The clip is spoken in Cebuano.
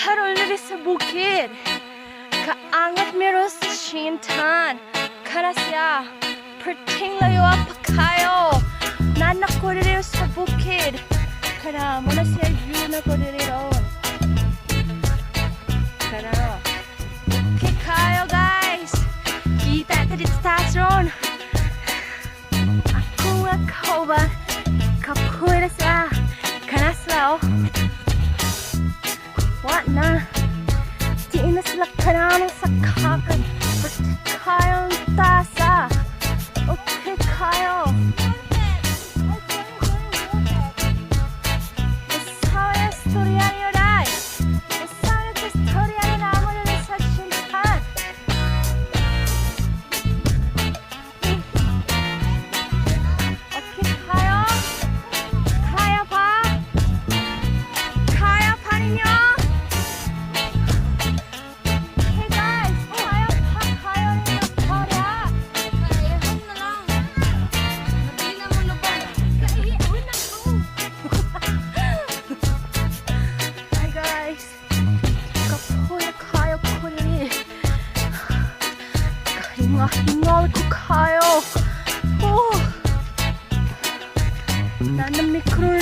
Karon diri sa bukid. Kaangat mi ron sa Shintan. Kana siya. Perting layo pa kayo. Naa na ko diri sa bukid. Kana mao na siya view na ko diri ron. Kana ro. Okay kayo, guys. Kita ta dito sa taas ron. Ako nga kauban. Kapoy na sila. Kana sila oh. What na? Di na sila kanang sa kakan. Kayong tasa. Okay kayo. Sawa istorya niyo dai. Sawa istorya namo diri sa Shintan. Okay kayo? Kaya pa? Kaya pa ninyo? Hey guys, kaya pa kayo ninyo istorya? Kaihon na lang. Nabili na mo lubang. Kaihon na ko. Hi guys. Kapoy na kayo ko diri. Kahinga-hingal ko kayo. Oh. Naa na mi karon